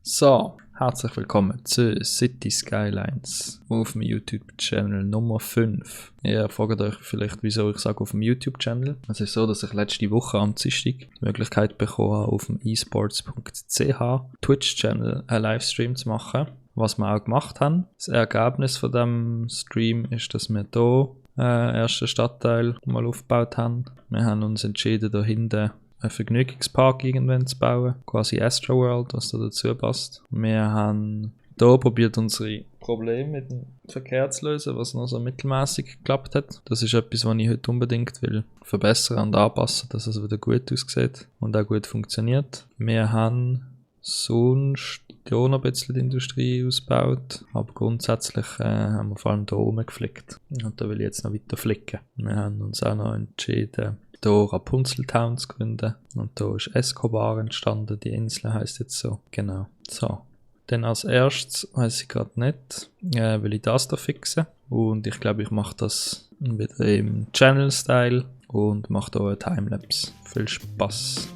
So, herzlich willkommen zu City Skylines auf dem YouTube-Channel Nummer 5. Ihr fragt euch vielleicht, wieso ich sage auf dem YouTube-Channel. Es ist so, dass ich letzte Woche am Dienstag die Möglichkeit bekommen habe, auf dem esports.ch Twitch-Channel einen Livestream zu machen. Was wir auch gemacht haben. Das Ergebnis von dem Stream ist, dass wir hier ersten Stadtteil mal aufgebaut haben. Wir haben uns entschieden, da hinten einen Vergnügungspark irgendwann zu bauen, quasi Astroworld, was da dazu passt. Wir haben hier probiert, unsere Probleme mit dem Verkehr zu lösen, was noch so mittelmäßig geklappt hat. Das ist etwas, was ich heute unbedingt will verbessern und anpassen, dass es wieder gut aussieht und auch gut funktioniert. Wir haben sonst auch noch ein bisschen die Industrie ausgebaut, aber grundsätzlich haben wir vor allem hier oben geflickt. Und da will ich jetzt noch weiter flicken. Wir haben uns auch noch entschieden, hier Rapunzel Town zu gründen. Und hier ist Escobar entstanden, die Insel heisst jetzt so. Genau. So. Dann als erstes, weiss ich gerade nicht, will ich das hier fixen. Und ich glaube, ich mache das wieder im Channel-Style und mache hier eine Timelapse. Viel Spaß!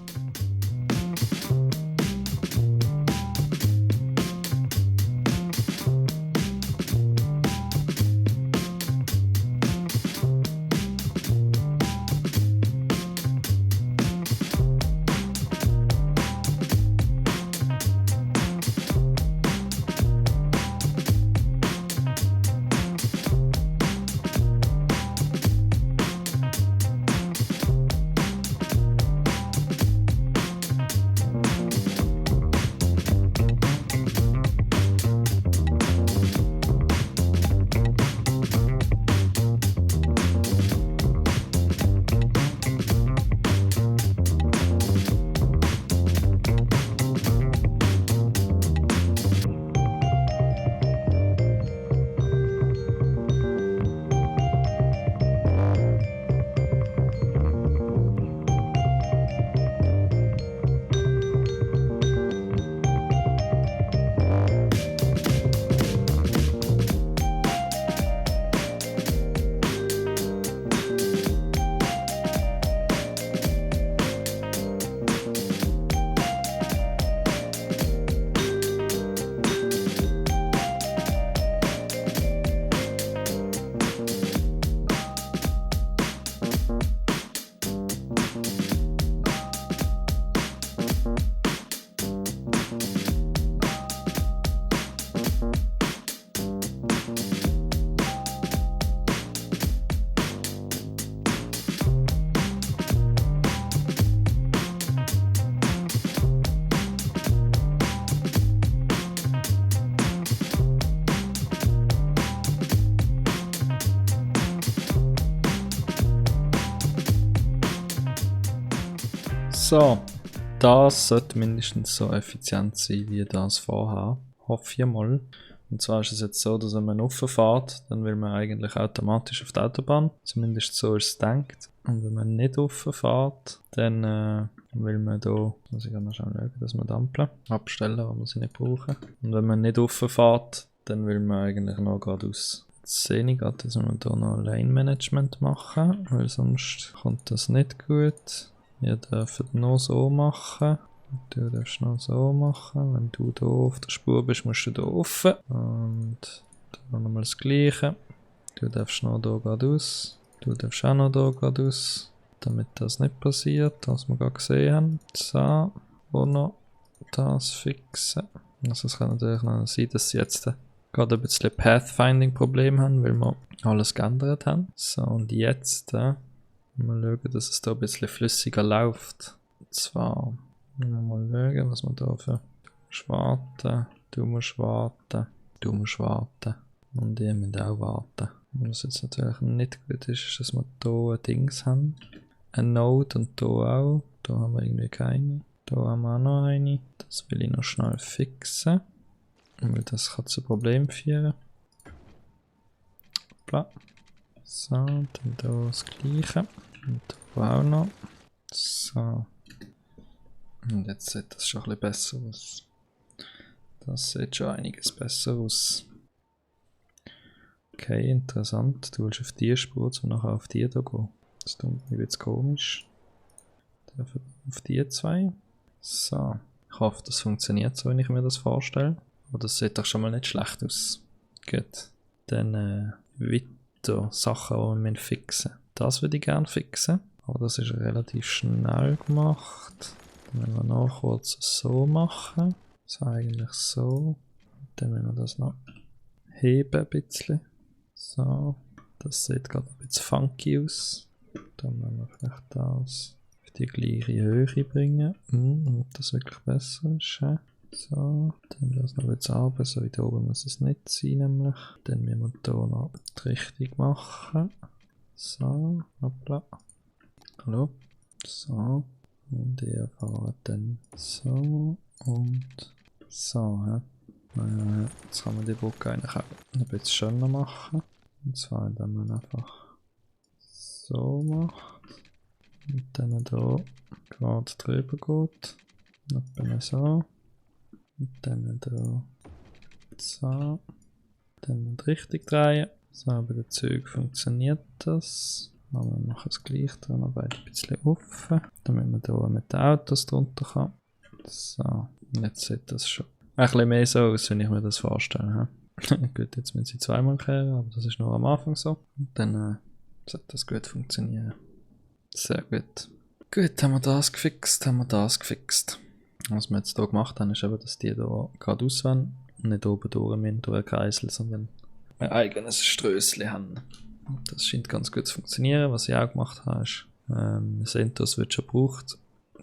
So, das sollte mindestens so effizient sein wie das vorher. Hoffe ich mal. Und zwar ist es jetzt so, dass wenn man rauffährt, dann will man eigentlich automatisch auf die Autobahn. Zumindest so ist es gedacht. Und wenn man nicht rauffährt, dann will man hier, muss ich mal schauen, dass wir die Ampeln abstellen, aber wir sie nicht brauchen. Und wenn man nicht rauffährt, dann will man eigentlich noch geradeaus. Jetzt sehe ich gerade, dass wir hier noch Lane Management machen, weil sonst kommt das nicht gut. Ihr dürft noch so machen. Du darfst noch so machen. Wenn du hier auf der Spur bist, musst du hier rauf. Und dann nochmal das Gleiche. Du darfst noch hier geradeaus. Du darfst auch noch hier geradeaus. Damit das nicht passiert, was wir gerade gesehen haben. So. Und noch das fixen. Also es kann natürlich noch sein, dass sie jetzt gerade ein bisschen Pathfinding-Problem haben, weil wir alles geändert haben. So, und jetzt mal schauen, dass es da ein bisschen flüssiger läuft. Und zwar mal schauen, was wir da für warten. Du musst warten. Du musst warten. Und ihr müsst auch warten. Was jetzt natürlich nicht gut ist, ist, dass wir hier ein Dings haben. Ein Node und hier auch. Da haben wir irgendwie keine. Da haben wir auch noch eine. Das will ich noch schnell fixen. Weil das kann zu Problemen führen. Hoppla. So, dann hier das Gleiche. Und hier auch noch. So. Und jetzt sieht das schon ein bisschen besser aus. Das sieht schon einiges besser aus. Okay, interessant. Du willst auf die Spur, um nachher auf die hier gehen. Das tut mir jetzt komisch. Auf die zwei. So. Ich hoffe, das funktioniert so, wenn ich mir das vorstelle. Aber das sieht doch schon mal nicht schlecht aus. Gut. Dann weiter Sachen, die wir fixen. Das würde ich gerne fixen. Aber das ist relativ schnell gemacht. Dann müssen wir noch kurz so machen. So eigentlich so. Dann müssen wir das noch heben ein bisschen. So. Das sieht gerade ein bisschen funky aus. Dann müssen wir vielleicht das auf die gleiche Höhe bringen. Ob das wirklich besser ist. So, dann das noch jetzt runter, so weit oben muss es nicht sein nämlich. Dann müssen wir hier noch die Richtung machen. So, hoppla. Hallo. So, und ihr fahrt dann so und so. Jetzt kann man die Brücke eigentlich auch ein bisschen schöner machen. Und zwar, indem man einfach so macht. Und dann hier gerade drüber geht. Etwa so. Und dann hier so. Dann richtig drehen. So, bei den Zügen funktioniert das. Aber wir machen es gleich, da noch beide ein bisschen offen, damit man hier mit den Autos drunter kann. So, und jetzt sieht das schon ein bisschen mehr so aus, wenn ich mir das vorstelle. Gut, jetzt müssen sie zweimal kehren, aber das ist nur am Anfang so. Und dann sollte das gut funktionieren. Sehr gut. Gut, haben wir das gefixt. Was wir jetzt hier gemacht haben, ist eben, dass die hier geradeaus wollen und nicht oben durch einen Kreisel, sondern ein eigenes Strössli haben. Das scheint ganz gut zu funktionieren. Was ich auch gemacht habe, ist, wir sehen, das wird schon gebraucht.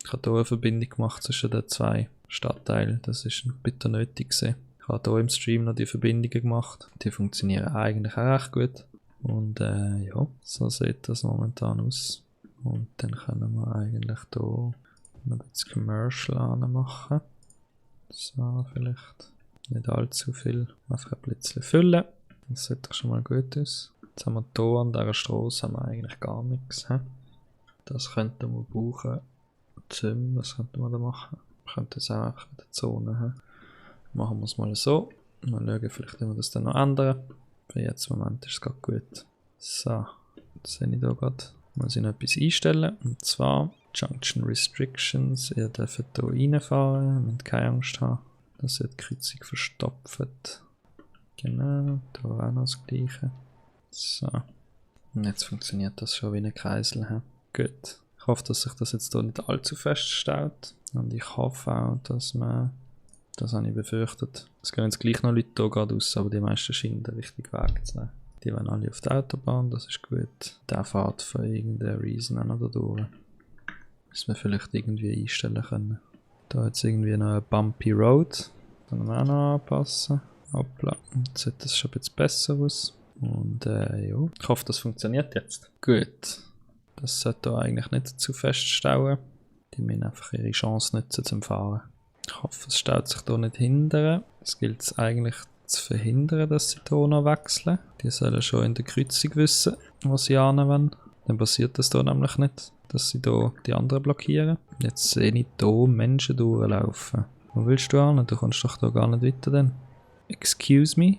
Ich habe hier eine Verbindung gemacht zwischen den zwei Stadtteilen. Das ist bitter nötig gewesen. Ich habe hier im Stream noch die Verbindungen gemacht. Die funktionieren eigentlich auch recht gut. Und ja, so sieht das momentan aus. Und dann können wir eigentlich hier noch ein bisschen Commercial anmachen. So, vielleicht nicht allzu viel. Einfach ein bisschen füllen. Das sieht doch schon mal gut aus. Jetzt haben wir hier an dieser Strasse haben wir eigentlich gar nichts. Das könnten wir brauchen. Was könnten wir da machen? Wir könnten es auch einfach in der Zone. Machen wir es mal so. Mal schauen, vielleicht können wir das dann noch ändern. Für jetzt im Moment ist es gerade gut. So, jetzt sehe ich hier gerade. Muss ich noch etwas einstellen. Und zwar Junction Restrictions. Ihr dürft hier reinfahren. Ihr müsst keine Angst haben, dass ihr die Kreuzung verstopft. Genau, da auch noch das Gleiche. So. Und jetzt funktioniert das schon wie ein Kreisel. Gut. Ich hoffe, dass sich das jetzt hier nicht allzu fest staut. Und ich hoffe auch, dass man, das habe ich befürchtet, es gehen jetzt gleich noch Leute hier gerade raus, aber die meisten scheinen den richtigen Weg zu nehmen. Die wollen alle auf die Autobahn, das ist gut. Der fährt für irgendeine Reason auch noch da durch. Müssen wir vielleicht irgendwie einstellen können. Da jetzt irgendwie noch eine Bumpy Road. Können wir auch noch anpassen. Hoppla, jetzt sieht das schon ein bisschen besser aus. Und ja, ich hoffe, das funktioniert jetzt. Gut. Das sollte hier eigentlich nicht zu fest stauen. Die müssen einfach ihre Chance nutzen zum Fahren. Ich hoffe, es staut sich hier nicht hindern. Es gilt es eigentlich zu verhindern, dass sie hier noch wechseln. Die sollen schon in der Kreuzung wissen, was sie anwenden. Dann passiert das hier nämlich nicht, dass sie hier die anderen blockieren. Jetzt sehe ich hier Menschen durchlaufen. Wo willst du hin? Du kommst doch hier gar nicht weiter dann. Excuse me?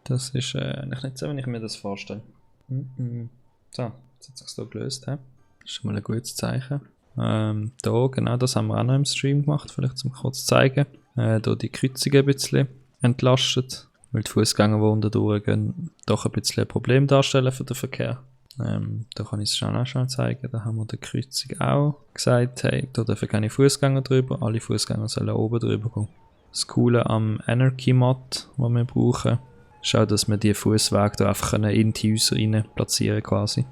Das ist eigentlich nicht so, wenn ich mir das vorstelle. So, jetzt hat sich so gelöst. Das ist schon mal ein gutes Zeichen. Da, genau, das haben wir auch noch im Stream gemacht, vielleicht zum kurz zeigen. Hier die Kreuzung ein bisschen entlastet, weil die Fußgänger, die unten durchgehen, doch ein bisschen ein Problem darstellen für den Verkehr. Da kann ich es schon auch schnell zeigen. Da haben wir der Kreuzung auch gesagt, hey, da dürfen keine Fußgänger drüber, alle Fußgänger sollen oben drüber gehen. Das Coole am Anarchy-Mod, den wir brauchen, ist auch, dass wir die Fußwege da einfach in die Häuser rein platzieren quasi.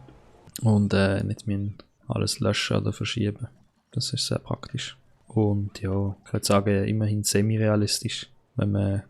Und nicht müssen alles löschen oder verschieben. Das ist sehr praktisch. Und ja, ich würde sagen, immerhin semi-realistisch. Wenn man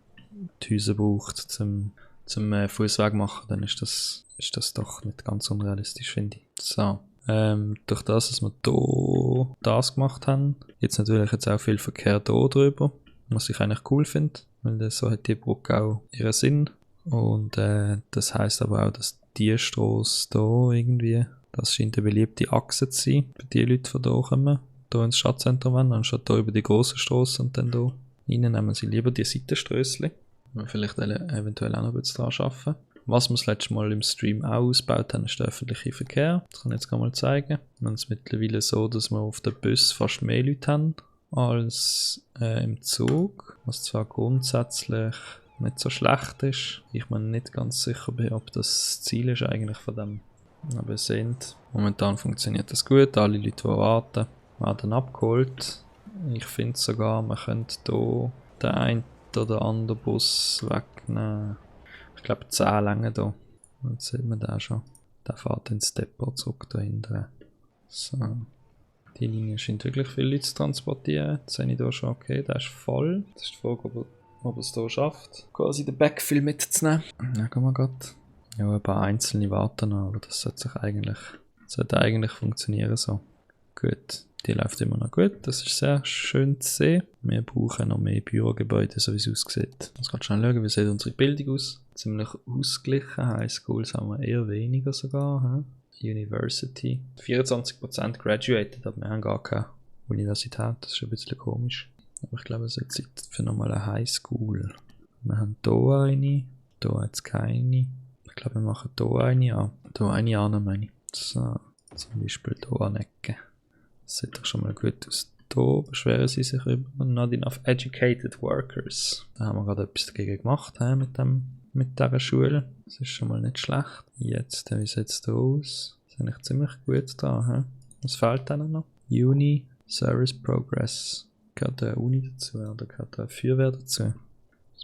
die Häuser braucht zum Fußweg machen, dann ist das doch nicht ganz unrealistisch, finde ich. So. Durch das, dass wir hier das gemacht haben, gibt es natürlich jetzt auch viel Verkehr hier drüber, was ich eigentlich cool finde, weil so hat die Brücke auch ihren Sinn. Und das heisst aber auch, dass die Strasse hier irgendwie, das scheint eine beliebte Achse zu sein, für die Leute, die hier kommen, hier ins Stadtzentrum wollen, anstatt hier über die grosse Strasse und dann hier rein, nehmen sie lieber die Seitenströssli. Wir vielleicht eventuell auch noch ein bisschen dran arbeiten. Was wir das letzte Mal im Stream auch ausgebaut haben, ist der öffentliche Verkehr. Das kann ich jetzt mal zeigen. Wir haben es mittlerweile so, dass wir auf den Bus fast mehr Leute haben als im Zug, was zwar grundsätzlich nicht so schlecht ist. Ich mir nicht ganz sicher bin, ob das Ziel ist eigentlich von dem. Aber ihr seht, momentan funktioniert das gut, alle Leute, die warten, werden abgeholt. Ich finde sogar, man könnte hier den einen oder anderen Bus wegnehmen. Ich glaube 10 Länge hier. Jetzt sieht man den schon. Der fährt ins Depot zurück da hinten. So. Die Linie scheint wirklich viele Leute zu transportieren. Jetzt sehe ich hier schon, okay, der ist voll. Das ist die Frage, ob er es hier schafft, quasi den Backfill mitzunehmen. Ja, gehen wir gerade. Ja, ein paar einzelne warten noch, aber das sollte eigentlich funktionieren so. Gut, die läuft immer noch gut, das ist sehr schön zu sehen. Wir brauchen noch mehr Bürogebäude, so wie es aussieht. Ich muss gerade schauen, wie sieht unsere Bildung aus. Ziemlich ausgeglichen, Highschools haben wir eher weniger sogar. University. 24% graduated, aber wir haben gar keine Universität, das ist ein bisschen komisch. Aber ich glaube, es ist Zeit für nochmal eine Highschool. Wir haben hier eine, hier hat es keine. Ich glaube, wir machen hier eine an. Hier eine an, meine ich. So, zum Beispiel hier an Ecke. Das sieht doch schon mal gut aus. Hier beschweren sie sich über not enough educated workers. Da haben wir gerade etwas dagegen gemacht mit dieser Schule. Das ist schon mal nicht schlecht. Jetzt, wie sieht es hier aus? Das ist eigentlich ziemlich gut da. Was fehlt denn noch? Uni, Service Progress. Gehört eine Uni dazu oder gehört eine Feuerwehr dazu? Müssen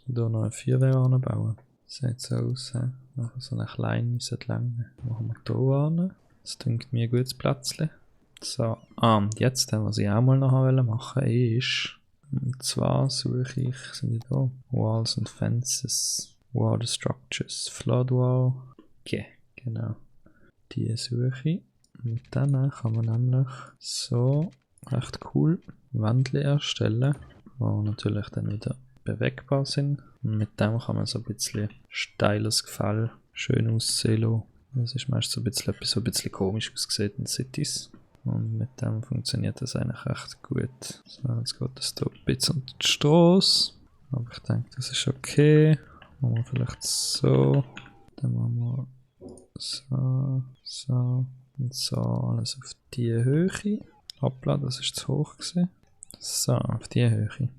wir hier noch eine Feuerwehr anbauen? Sieht so aus, Nachher so eine kleine, sollte lange. Machen wir hier an. Das klingt mir ein gutes Plätzchen. So, jetzt, was ich auch mal noch machen wollte, ist, und zwar suche ich, sind die da? Walls and Fences, Water Structures, Flood Wall. Okay, genau. Die suche ich. Mit denen kann man nämlich so recht cool Wände erstellen, die natürlich dann wieder bewegbar sind. Und mit dem kann man so ein bisschen steiles Gefäll schön aussehen lassen. Das ist meist so ein bisschen etwas, so ein bisschen komisch aussieht in Cities. Und mit dem funktioniert das eigentlich recht gut. So, jetzt geht das hier ein bisschen unter die Strasse. Aber ich denke, das ist okay. Machen wir vielleicht so. Dann machen wir so, so und so. Alles auf diese Höhe. Hoppla, das ist zu hoch gewesen. So, auf diese Höhe.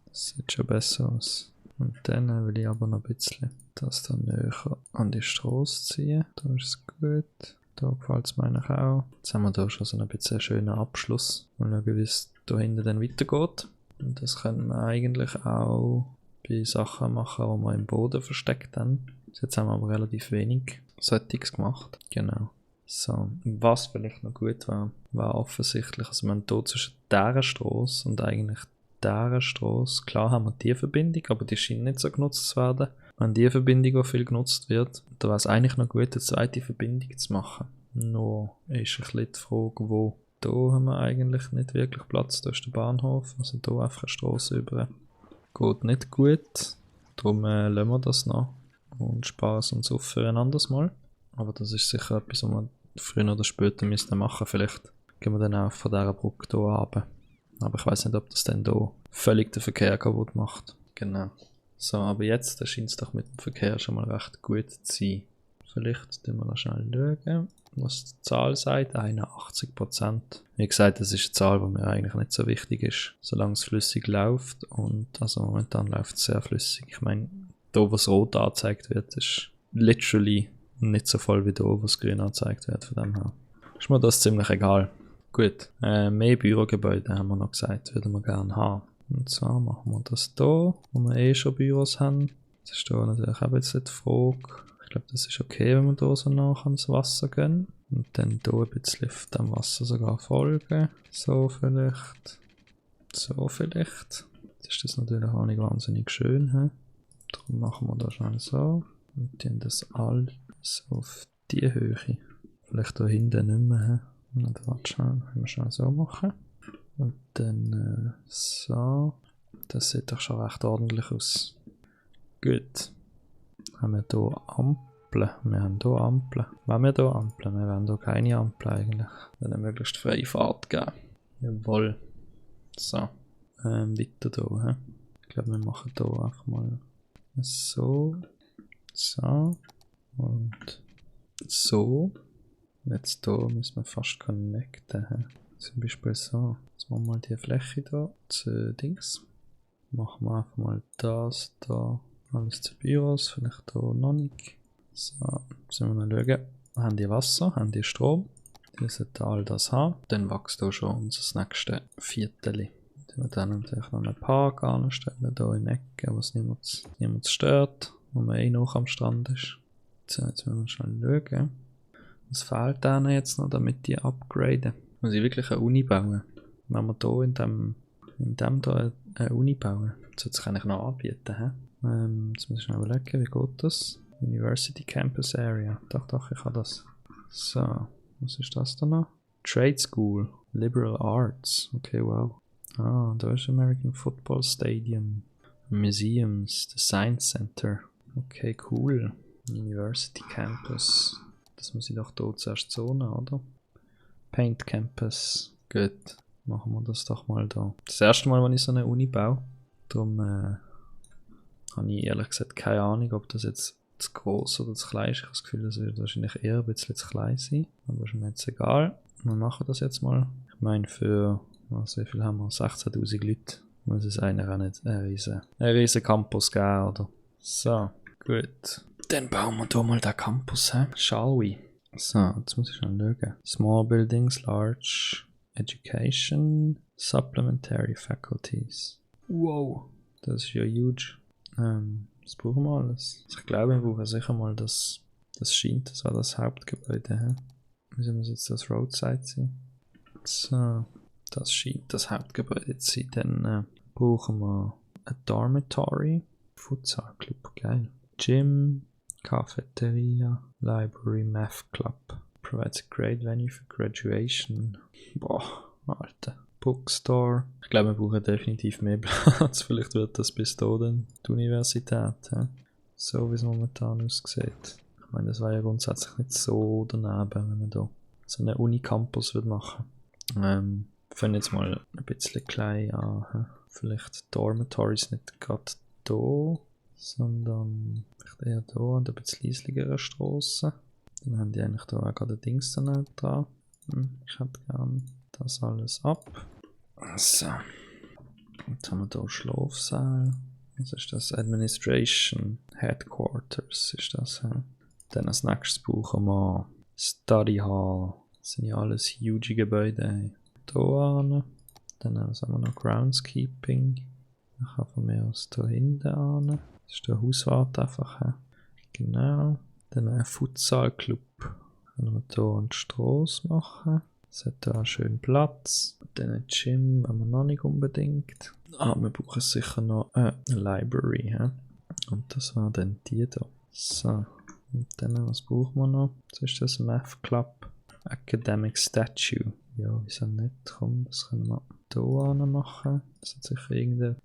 Das sieht schon besser aus. Und dann will ich aber noch ein bisschen das dann näher an die Strasse ziehen. Da ist es gut. Da gefällt es mir eigentlich auch. Jetzt haben wir da schon so ein bisschen einen schönen Abschluss. Mal schauen, wie es da hinten dann weitergeht. Und das können wir eigentlich auch bei Sachen machen, die wir im Boden versteckt haben. Jetzt haben wir aber relativ wenig Settings gemacht. Genau. So, was vielleicht noch gut war offensichtlich, also wir haben hier zwischen dieser Strasse und eigentlich dieser Strasse, klar haben wir die Verbindung, aber die scheint nicht so genutzt zu werden. Wenn die Verbindung auch viel genutzt wird, dann wäre es eigentlich noch gut, eine zweite Verbindung zu machen. Nur ist ein bisschen die Frage, wo. Da haben wir eigentlich nicht wirklich Platz, da ist der Bahnhof, also hier einfach eine Strasse über. Geht nicht gut, darum lassen wir das noch und sparen es uns auf für ein anderes Mal. Aber das ist sicher etwas, was wir früher oder später müssen machen. Vielleicht gehen wir dann auch von dieser Brücke hier runter. Aber ich weiß nicht, ob das dann hier völlig den Verkehr kaputt macht. Genau. So, aber jetzt scheint es doch mit dem Verkehr schon mal recht gut zu sein. Vielleicht tun wir noch schnell schauen, was die Zahl sagt. 81%. Wie gesagt, das ist eine Zahl, die mir eigentlich nicht so wichtig ist, solange es flüssig läuft. Und also momentan läuft es sehr flüssig. Ich meine, da, was rot angezeigt wird, ist literally nicht so voll wie da, was grün angezeigt wird. Von dem her ist mir das ziemlich egal. Gut, mehr Bürogebäude haben wir noch gesagt, würden wir gerne haben. Und zwar machen wir das hier, wo wir schon Büros haben. Das ist hier natürlich auch jetzt die Frage. Ich glaube, das ist okay, wenn wir hier so nach ans Wasser gehen. Und dann hier ein bisschen auf dem Wasser sogar folgen. So vielleicht. So vielleicht. Jetzt ist das natürlich auch nicht wahnsinnig schön. Darum machen wir das schnell so. Und dann das alles auf die Höhe. Vielleicht da hinten nicht mehr. Und warte schnell, können wir schnell so machen. Und dann so. Das sieht doch schon recht ordentlich aus. Gut. Haben wir hier Ampeln? Wir haben hier Ampeln. Wollen wir hier Ampeln? Wir wollen hier keine Ampeln eigentlich. Wir wollen möglichst freie Fahrt geben. Jawohl. So. Weiter hier. Ich glaube, wir machen hier einfach mal so. So. Und so. Jetzt hier müssen wir fast connecten. Zum Beispiel so. Jetzt machen wir mal die Fläche da zu Dings. Machen wir einfach mal das da. Alles zu Büros, vielleicht hier noch nicht. So, jetzt müssen wir noch schauen. Haben die Wasser, haben die Strom. Die sollten all das haben. Dann wächst hier schon unser nächstes Viertel. Wir dann natürlich noch einen Park anstellen, hier in der Ecke, was niemand stört, wo man eh noch am Strand ist. So, jetzt müssen wir schnell schauen. Was fehlt denen jetzt noch, damit die upgraden? Muss ich wirklich eine Uni bauen? Wenn wir hier in dem hier eine Uni bauen, das sollte sich eigentlich noch anbieten. Jetzt muss ich schnell überlegen, wie geht das? University Campus Area. Doch, ich habe das. So, was ist das da noch? Trade School, Liberal Arts. Okay, wow. Ah, da ist American Football Stadium. Museums, the Science Center. Okay, cool. University Campus. Das muss ich doch hier zuerst zonen, oder? Paint Campus. Gut. Machen wir das doch mal da. Das erste Mal, wenn ich so eine Uni baue. Darum habe ich ehrlich gesagt keine Ahnung, ob das jetzt zu groß oder zu klein ist. Ich habe das Gefühl, das wird wahrscheinlich eher ein bisschen zu klein sein. Aber ist mir jetzt egal. Wir machen das jetzt mal. Ich meine, für wie viel haben wir? 16.000 Leute. Muss es einer auch nicht einen riesen Campus geben, oder? So, gut. Dann bauen wir hier mal den Campus, shall we? So, jetzt muss ich schon schauen. Small buildings, large education, supplementary faculties. Wow, das ist ja huge. Was brauchen wir alles? Ich glaube, wir brauchen sicher mal das scheint, das war das Hauptgebäude. Wie muss jetzt das Roadside sein? So, das scheint das Hauptgebäude zu sein. Dann brauchen wir ein Dormitory, Futsal Club, geil. Gym, Cafeteria, Library, Math Club. Provides a great venue for graduation. Boah, Alter. Bookstore. Ich glaube, wir brauchen definitiv mehr Platz. Vielleicht wird das bis dahin die Universität. So wie es momentan aussieht. Ich meine, das wäre ja grundsätzlich nicht so daneben, wenn man da so einen Unicampus machen würde. Fangen jetzt mal ein bisschen klein an. Vielleicht Dormitories nicht gerade hier, sondern vielleicht eher hier und ein bisschen leisligere Strassen. Dann haben die eigentlich da auch gerade Dings dann dran. Ich hätte gerne das alles ab. So. Jetzt haben wir hier Schlafsaal. Was ist das? Administration Headquarters ist das. Dann als nächstes brauchen wir Study Hall. Das sind ja alles huge Gebäude. Hier an. Dann haben wir noch Groundskeeping. Dann kann von mir aus hier hinten an. Das ist der Hauswart einfach. Genau. Dann ein Futsal-Club. Können wir hier eine Strasse machen. Es hat hier einen schönen Platz. Dann ein Gym, wenn wir noch nicht unbedingt. Wir brauchen sicher noch eine Library. Und das war dann die hier. So. Und dann, was brauchen wir noch? Das ist das Math Club. Academic Statue. Ja, wieso nicht? Komm, das können wir hier machen. Das hat sicher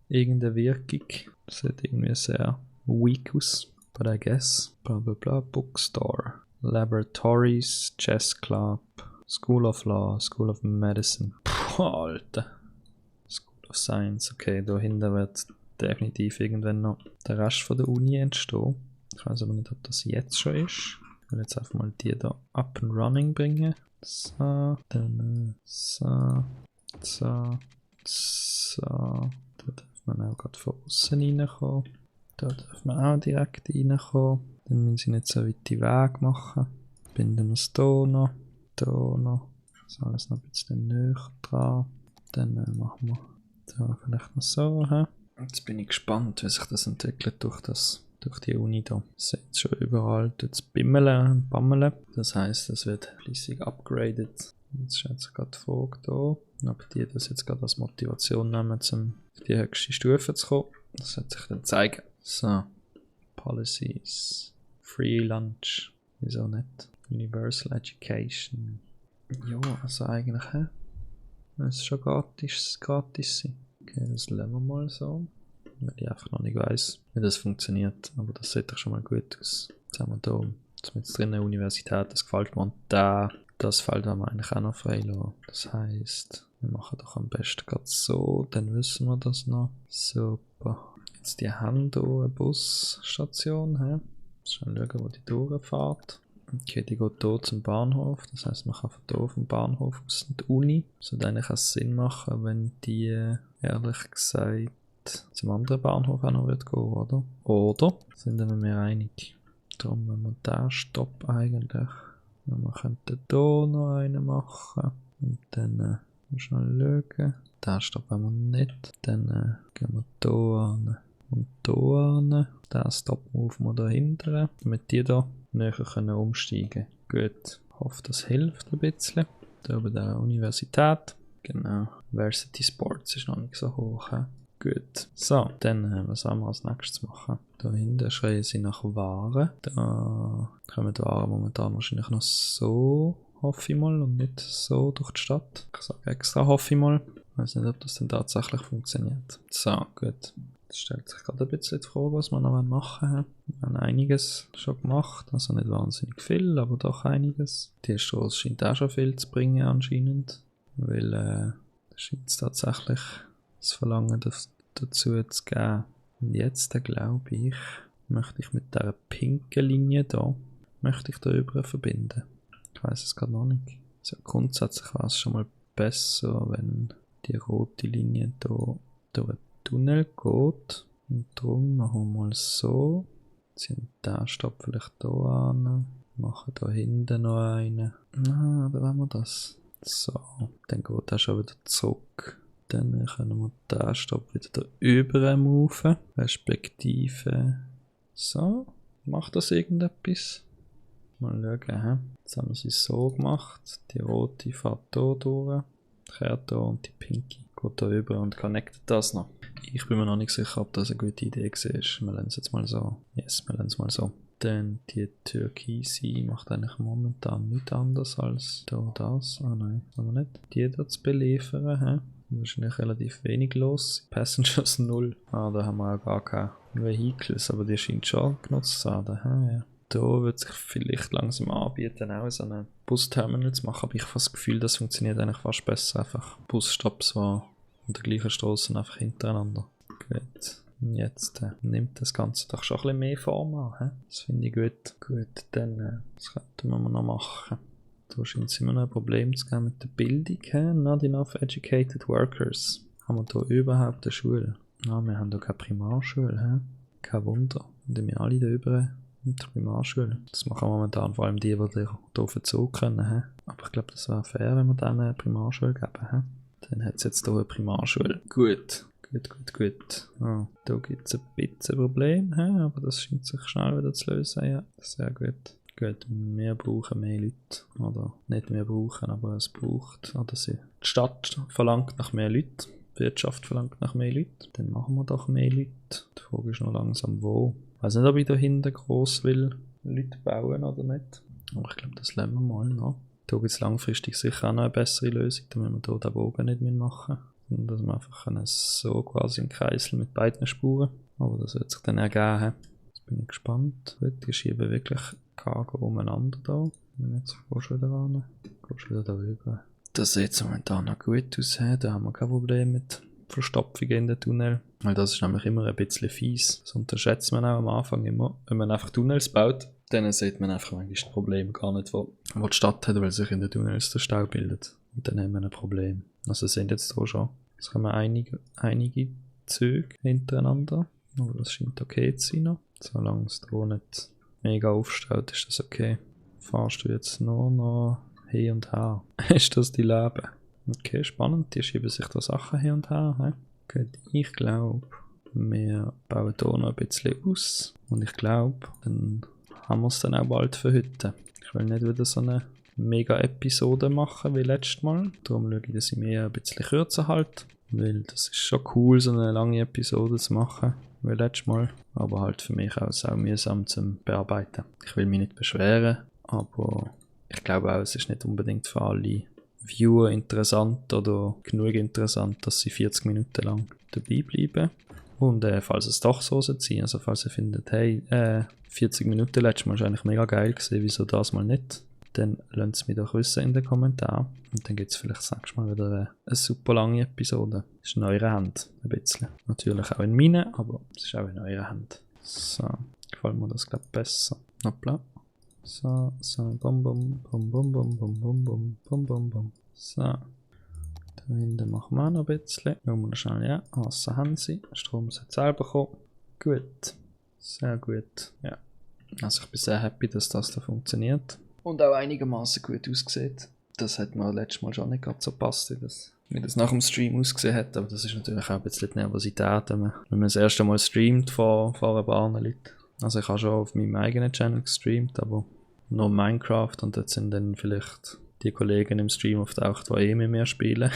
irgendeine Wirkung. Das sieht irgendwie sehr weak aus. But I guess. Blah blah blah. Bookstore. Laboratories. Chess Club. School of Law. School of Medicine. Puh, Alter. School of Science. Okay, da hinten wird definitiv irgendwann noch der Rest von der Uni entstehen. Ich weiß aber nicht, ob das jetzt schon ist. Ich will jetzt einfach mal die da up and running bringen. So, dann so. Da darf man auch gerade von außen reinkommen. Da darf man auch direkt reinkommen. Dann müssen sie nicht so weit die Weg machen. Binden wir es hier noch. Das alles noch ein bisschen näher dran. Dann machen wir da vielleicht noch so. Jetzt bin ich gespannt, wie sich das entwickelt durch die Uni hier. Es ist jetzt schon überall bimmeln und bammeln. Das heisst, es wird flüssig upgraded. Jetzt steht sich gerade die Frage hier, ob die das jetzt gerade als Motivation nehmen, um auf die höchste Stufe zu kommen. Das wird sich dann zeigen. So, Policies, Free Lunch, wieso nicht? Universal Education. Ja, also eigentlich, es schon gratis sein. Okay, das lassen wir mal so. Weil ich einfach noch nicht weiss, wie das funktioniert. Aber das sieht doch schon mal gut aus. Jetzt haben wir hier mit drin eine Universität, das gefällt mir. Und das Feld wollen wir eigentlich auch noch freilassen. Das heisst, wir machen doch am besten gerade so, dann wissen wir das noch. Super. Jetzt die haben hier eine Busstation. Schon schauen, wo die durchfährt. Okay, die geht hier zum Bahnhof. Das heisst, man kann von hier vom Bahnhof aus in die Uni. Das würde eigentlich auch Sinn machen, wenn die, ehrlich gesagt, zum anderen Bahnhof auch noch wird gehen, oder? Oder? Sind wir mir einig? Darum, wenn wir den Stopp eigentlich, wenn wir könnten hier noch einen machen und dann schnell schauen. Den Stopp haben wir nicht. Dann gehen wir hier an und hier an. Den Stopp rufen wir da hinten, damit die da näher können umsteigen können. Gut, ich hoffe, das hilft ein bisschen. Hier bei der Universität. Genau, Varsity Sports ist noch nicht so hoch. Gut, so, dann was haben wir als nächstes machen? Da hinten schreien sie nach Waren. Da kommen die Waren momentan wahrscheinlich noch so, hoffe ich mal, und nicht so durch die Stadt. Ich sage extra hoffe ich mal. Ich weiß nicht, ob das denn tatsächlich funktioniert. So, gut. Jetzt stellt sich gerade ein bisschen die Frage, was wir noch machen wollen. Wir haben einiges schon gemacht, also nicht wahnsinnig viel, aber doch einiges. Die Straße scheint auch schon viel zu bringen anscheinend, weil da scheint es tatsächlich das Verlangen dazu zu geben. Und jetzt glaube ich, möchte ich mit dieser pinken Linie hier, möchte ich da über verbinden. Ich weiß es gerade noch nicht. Also grundsätzlich war es schon mal besser, wenn die rote Linie hier durch den Tunnel geht. Und darum machen wir mal so. Ziehen den Stopp vielleicht hier an. Machen da hinten noch einen. Da wollen wir das. So, dann geht er schon wieder zurück. Dann können wir den Stopp wieder da rüber moven. Respektive. So, macht das irgendetwas? Mal schauen. Jetzt haben wir sie so gemacht. Die rote fährt hier durch. Kehrt hier und die pinke geht hier rüber und connectet das noch. Ich bin mir noch nicht sicher, ob das eine gute Idee ist. Wir lassen es jetzt mal so. Yes, wir lassen es mal so. Dann die Türkise macht eigentlich momentan nichts anderes als hier das. Ah nein, aber nicht. Die hier zu beliefern. Da ist nicht relativ wenig los. Passengers 0. Da haben wir auch gar keine Vehicles, aber die scheint schon genutzt zu werden. Ja. Da wird sich vielleicht langsam anbieten, auch so ein Busterminal zu machen, aber ich habe das Gefühl, das funktioniert eigentlich fast besser. Einfach Busstops, die an der gleichen Straße einfach hintereinander. Gut. Und jetzt nimmt das Ganze doch schon ein bisschen mehr Form an. Das finde ich gut. Gut, dann was könnten wir noch machen? Da scheint es immer noch ein Problem zu geben mit der Bildung. Not enough educated workers. Haben wir da überhaupt eine Schule? Wir haben da keine Primarschule. Kein Wunder. Und wir alle da über in der Primarschule. Das machen momentan vor allem die hier auf den Zug können. Aber ich glaube, das wäre fair, wenn wir denen eine Primarschule geben. Dann hat es jetzt hier eine Primarschule. Gut. Da gibt es ein bisschen Problem, aber das scheint sich schnell wieder zu lösen. Ja, sehr gut. Gut, wir brauchen mehr Leute. Oder nicht mehr brauchen, aber es braucht. Oder die Stadt verlangt nach mehr Leuten. Die Wirtschaft verlangt nach mehr Leuten. Dann machen wir doch mehr Leute. Die Frage ist noch langsam wo. Ich weiß nicht, ob ich da hinten gross will Leute bauen oder nicht. Aber ich glaube, das lassen wir mal noch. Da gibt es langfristig sicher auch noch eine bessere Lösung. Da müssen wir hier den Bogen nicht mehr machen. Und dass wir einfach so quasi im Kreisel mit beiden Spuren. Aber das wird sich dann ergeben. Jetzt bin ich gespannt. Die schieben wirklich Cargo umeinander da. Jetzt gehst du wieder ran. Gehst wieder da rüber. Das sieht momentan noch gut aus. Da haben wir kein Problem mit Verstopfungen in den Tunnel. Weil das ist nämlich immer ein bisschen fies. Das unterschätzt man auch am Anfang immer. Wenn man einfach Tunnels baut, dann sieht man einfach manchmal das Problem gar nicht, wo die Stadt hat, weil sich in den Tunnels der Stau bildet. Und dann haben wir ein Problem. Also sind jetzt hier schon. Es kommen einige Züge hintereinander. Aber das scheint okay zu sein noch. Solange es hier nicht mega aufstaut, ist das okay. Fahrst du jetzt nur noch hin und her? Ist das die Leben? Okay, spannend. Die schieben sich da Sachen hin und her. Gut, ich glaube, wir bauen hier noch ein bisschen aus. Und ich glaube, dann haben wir es dann auch bald für heute. Ich will nicht wieder so eine Mega-Episode machen wie letztes Mal. Darum schaue ich, dass ich mir ein bisschen kürzer halte. Weil das ist schon cool, so eine lange Episode zu machen wie letztes Mal. Aber halt für mich auch sau mühsam zum Bearbeiten. Ich will mich nicht beschweren, aber ich glaube auch, es ist nicht unbedingt für alle Viewer interessant oder genug interessant, dass sie 40 Minuten lang dabei bleiben. Und falls es doch so sein, also falls ihr findet, hey, 40 Minuten letztes Mal ist eigentlich mega geil gewesen, wieso das mal nicht, dann lasst es mich doch wissen in den Kommentaren. Und dann gibt es vielleicht das nächste Mal wieder eine super lange Episode. Das ist in eurer Hand, ein bisschen. Natürlich auch in meinen, aber es ist auch in eurer Hand. So, gefällt mir das, glaube ich, besser. Hoppla. So, bum, bum, bum, bum, bum, bum, bum, bum, bum, bum, bum. So. Da hinten machen wir auch noch ein bisschen. Schauen wir schnell, ja, Wasser haben sie. Strom sollte selber kommen. Gut. Sehr gut. Ja. Also ich bin sehr happy, dass das da funktioniert. Und auch einigermaßen gut aussieht. Das hat mir letztes Mal schon nicht ganz so gepasst, wie das nach dem Stream ausgesehen hat. Aber das ist natürlich auch ein bisschen die Nervosität, wenn man das erste Mal streamt vor ein paar Leuten. Also ich habe schon auf meinem eigenen Channel gestreamt, aber nur Minecraft, und dort sind dann vielleicht die Kollegen im Stream auftaucht, die mit mir spielen.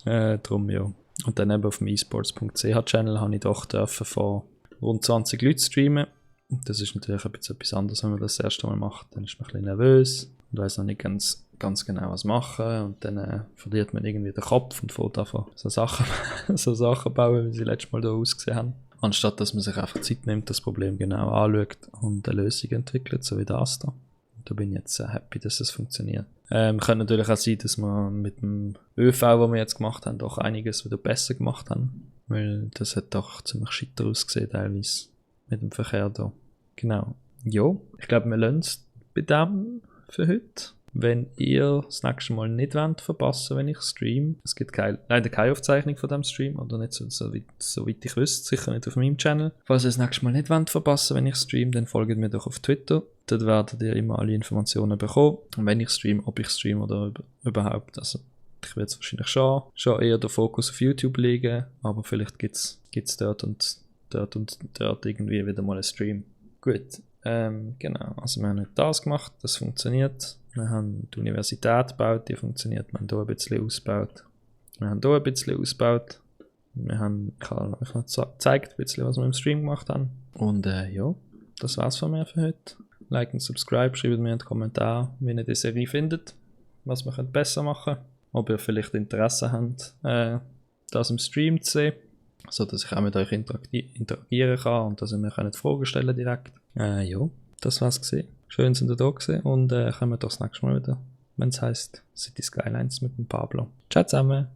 Drum ja. Und dann eben auf dem esports.ch Channel habe ich doch dürfen von rund 20 Leuten streamen. Und das ist natürlich ein bisschen etwas anderes, wenn man das erste Mal macht. Dann ist man ein bisschen nervös und weiß noch nicht ganz genau, was machen. Und dann verliert man irgendwie den Kopf und fängt einfach so Sachen bauen, wie sie letztes Mal da ausgesehen haben. Anstatt dass man sich einfach Zeit nimmt, das Problem genau anschaut und eine Lösung entwickelt, so wie das da. Und da bin ich jetzt sehr happy, dass das funktioniert. Könnte natürlich auch sein, dass wir mit dem ÖV, was wir jetzt gemacht haben, doch einiges wieder besser gemacht haben. Weil das hat doch ziemlich scheiter ausgesehen teilweise mit dem Verkehr da. Genau. Ja, ich glaube, wir lassen es bei dem für heute. Wenn ihr das nächste Mal nicht verpassen wollt, wenn ich streame, es gibt leider keine Aufzeichnung von dem Stream, oder nicht so weit ich wüsste, sicher nicht auf meinem Channel. Falls ihr das nächste Mal nicht verpassen wenn ich streame, dann folgt mir doch auf Twitter. Dort werdet ihr immer alle Informationen bekommen. Und wenn ich streame, ob ich streame oder überhaupt. Also ich werde es wahrscheinlich schon eher den Fokus auf YouTube legen, aber vielleicht gibt's dort und dort irgendwie wieder mal einen Stream. Gut, genau. Also wir haben nicht das gemacht, das funktioniert. Wir haben die Universität gebaut, die funktioniert. Wir haben hier ein bisschen ausgebaut. Ich habe euch noch gezeigt, ein bisschen, was wir im Stream gemacht haben. Und ja, das war's von mir für heute. Like und subscribe, schreibt mir in die Kommentare, wie ihr die Serie findet, was wir besser machen können. Ob ihr vielleicht Interesse habt, das im Stream zu sehen, so dass ich auch mit euch interagieren kann und dass ihr mir Fragen stellen direkt. Ja, das war's gewesen. Schön, dass ihr da gewesen und kommen wir doch das nächste Mal wieder, wenn es heisst City Skylines mit dem Pablo. Ciao zusammen!